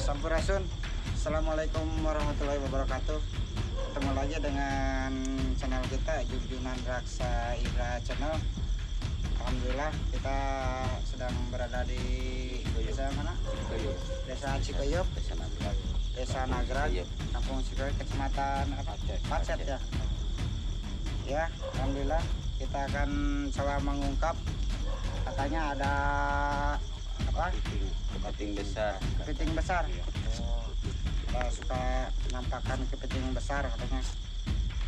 Sampurasun. Assalamualaikum warahmatullahi wabarakatuh. Ketemu lagi dengan channel kita, Jujunan Raksa Ibra Channel. Alhamdulillah kita sedang berada di desa mana? Desa Cikoyop, Desa Nagrag, Kampung Cikoyop, Kecamatan apa? Pacet ya. Ya, alhamdulillah kita akan coba mengungkap, katanya ada apa? Kepiting besar. Kepiting besar. Oh, suka nampakkan kepiting besar katanya.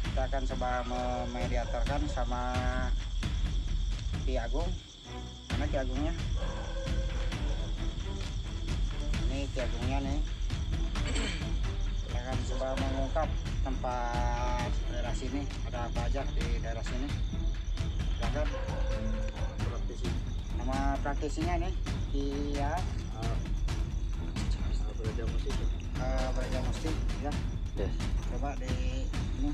Kita akan coba memediatorkan sama Ki Agung. Mana Ki Agungnya? Ini Ki Agungnya nih. Kita akan coba mengungkap tempat daerah sini, ada apa aja di daerah sini. Silakan. Praktisi. Nama praktisinya nih Ki ya. Beraja Musti. Beraja Musti ya. Yes. Coba di ini.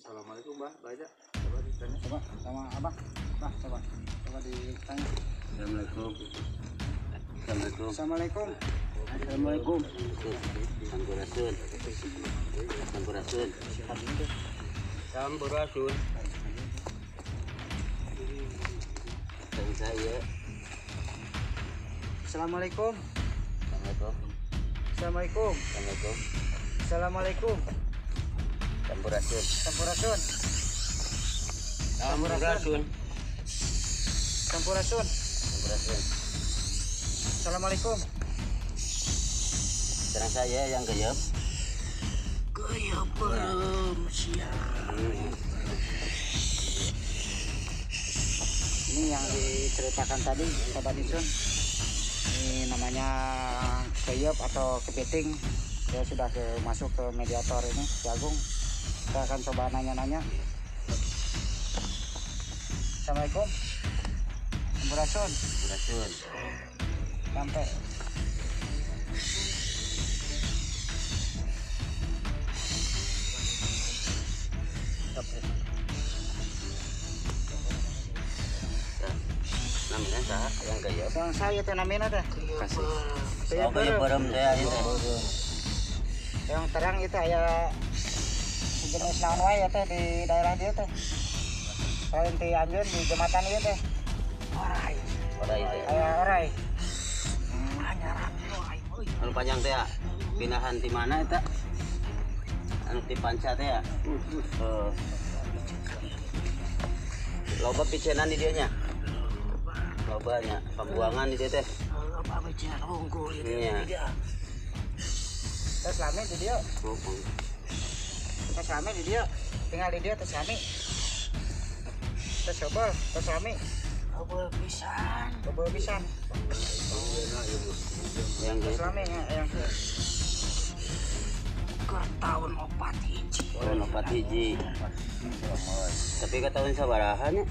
Assalamualaikum, Mbah. Baca. Coba ditanya. Coba sama Abah. Bah, coba. Coba ditanya. Assalamualaikum. Assalamualaikum. Assalamualaikum. Assalamualaikum. Sampurasun. Sampurasun. Sampurasun. Dan saya. Assalamualaikum. Assalamualaikum. Assalamualaikum. Assalamualaikum. Assalamualaikum. Sampurasun. Sampurasun. Sampurasun. Sampurasun. Sampurasun. Assalamualaikum. Sekarang saya yang geyep. Geyep belum siap. Ini yang diceritakan tadi, Sobat Isun. Ini namanya geyep atau kepiting. Dia sudah masuk ke mediator ini, Ki Agung. Kita akan coba nanya-nanya. Assalamualaikum. Sampurasun. Sampurasun. Sampai. Namanya saha yang geyep? Yang saya teh namina teh. Kasih. Oh, geyep berem teh itu. Yang terang itu aya jenis naon wae ya teh di daerah dia teh. Selain di anjeun di jembatan ieu teh. Orai. Orai teh. Aya orai. Anyaran orai euy. Anu panjang teh ya. Pindahan di mana eta? Anu di panca teh ya. Loba picenan di dieu nya. Loba nya pembuangan di dieu teh. Loba picenan unggul ieu teh. Terus lame di dieu. Terus Tos rame di dieu. Tinggal di dieu tos rame. Tos heubeul, tos rame. Heubeul pisan. Heubeul pisan. Yang Tos rame ya, yang. Keur tahun 41. Tahun 41. Tapi ke tahun sabaraha nya?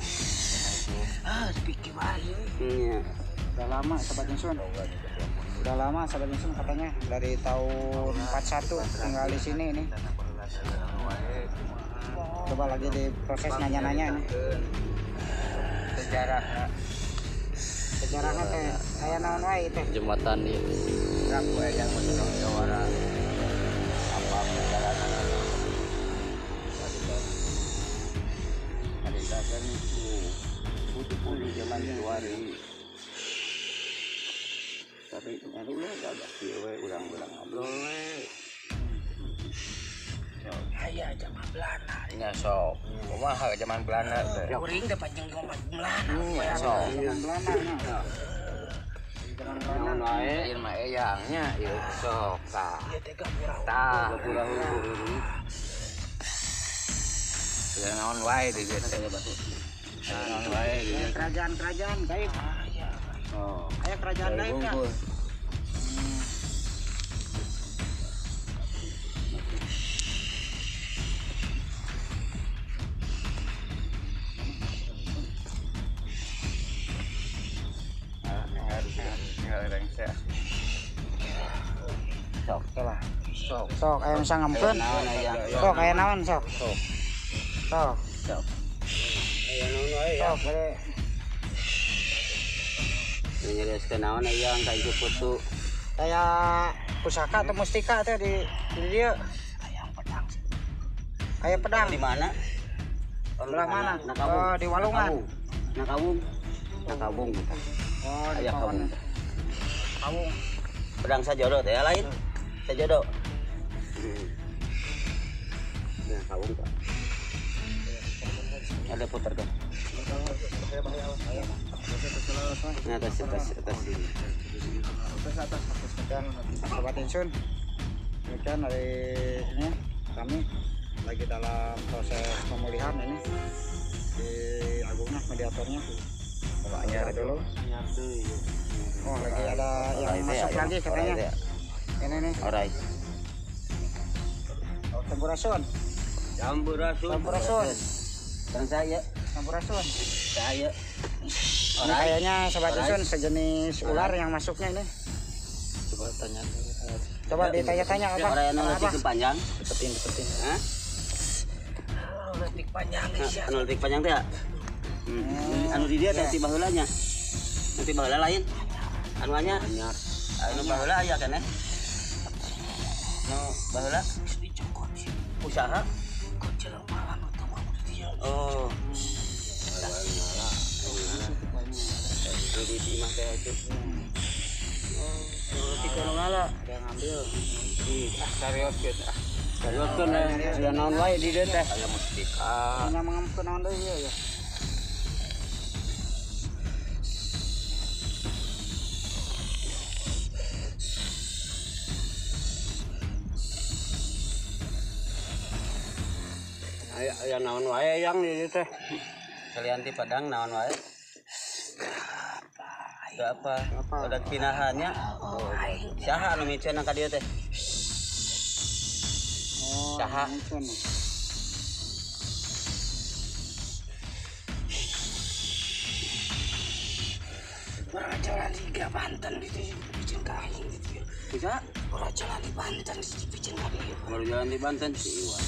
Ah, pikir wae. Nya. Udah lama Sobat Insun. Udah lama Sobat Insun katanya dari tahun 41 tinggal di sini ini. Coba lagi diproses nanya-nanya ini. Sejarah Sejarahnya teh aya naon wae teh. Jembatan ieu. Rak we yang orang Jawara. Apa perjalanan ada kan itu putih zaman Januari. Tapi nyaru lah gak kieu we urang-urang ngobrol we. Aya zaman Belanda. Nya sok. Kumaha zaman Belanda teh? Kuring teh panjang zaman Belanda. Nya sok. Zaman Belanda nya. Zaman Belanda. Naon wae? Ieu mah eyangnya ieu sok tah. Ieu teh gapura. Tah. Gapura hungkul. Ya naon wae di dieu teh. Naon wae di dieu. Kerajaan-kerajaan gaib. Aya. Oh. Aya kerajaan gaib nya. Sok. Lah. Sok. Sok aya nu sangemkeun. Naon aya? Sok aya naon sok. Sok. Sok. Sok. Aya naon wae ya? Sok bade. Nyarioskeun naon aya ka itu putu. Kayak pusaka atau mustika teh di dieu. Aya pedang. Aya pedang. Di mana? Belah mana? Nakawung. Oh, di Walungan. Nakawung. Nakawung. Oh, di Aya Kawung. kawung. Kawung. Pedang sajodo teh lain. Sajodo. Nah, kawung Pak. Ada putar kan? Nah, atas atas atas. Atas atas atas. Dan Sobat Insun, demikian dari ini kami lagi dalam proses pemulihan ini di Agungnya mediatornya. Anyar dulu. Oh, lagi ada yang masuk lagi katanya. Ini nih. Orai. Sampurasun. Sampurasun. Sampurasun. Dan saya. Sampurasun. Saya. Ini kayaknya Sobat Insun sejenis ular yang masuknya ini. Coba tanya. Coba ditanya-tanya apa? Orai anu leutik panjang. Deketin, deketin. Hah? Leutik panjang sia. Anu leutik panjang teh ya? Anu di dia teh ti baheula nya. Nanti baheula lain. Anu nya. Anu baheula aya kan eh? Anu baheula Dicokot sih. usaha. Kok jelema anu teu mau di dieu. Oh. Di imah teh itu. Oh, leutik anu ngala. Ada yang ngambil. Ah, serius gitu. Ah, Seriuskeun aya naon wae di dieu teh. aya mustika. Nya mengamkeun naon deui ieu ya. Aya aya naon wae yang di dieu teh. Salian ti Padang naon wae? Teu apa? Ada pinahannya. Saha anu miceun ka dieu teh? Oh, Saha? miceun. Jalan Liga Banten gitu bikin kain gitu. Bisa? Ora jalan di Banten bikin kain. Baru jalan di Banten si Iwan.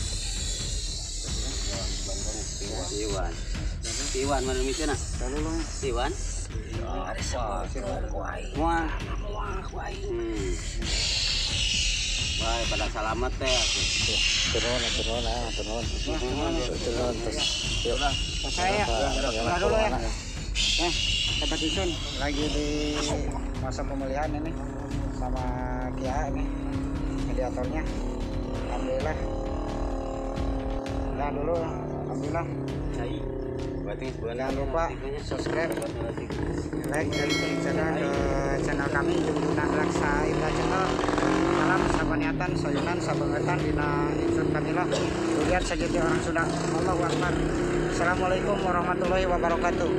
Si Iwan. Si Iwan mana miceun ah? Lalu lu Si Iwan. Ada sebut ku aing. Moal. Moal ku aing. Wah, pada salamat teh. Turun, turun, ah, turun. Turun terus. Yuk. Saya udah dulu ya. Nah, Sobat Insun lagi di masa pemulihan ini sama Kia ini mediatornya. Alhamdulillah. Udah dulu, alhamdulillah. Cai. Jangan lupa subscribe, like, dan share ke channel kami Jungjunan Raksa Indra Channel. Salam sabaniatan, sayunan, sabangetan dina insun kamilah. Lihat saja orang Sunda. Allahu Akbar. Assalamualaikum warahmatullahi wabarakatuh.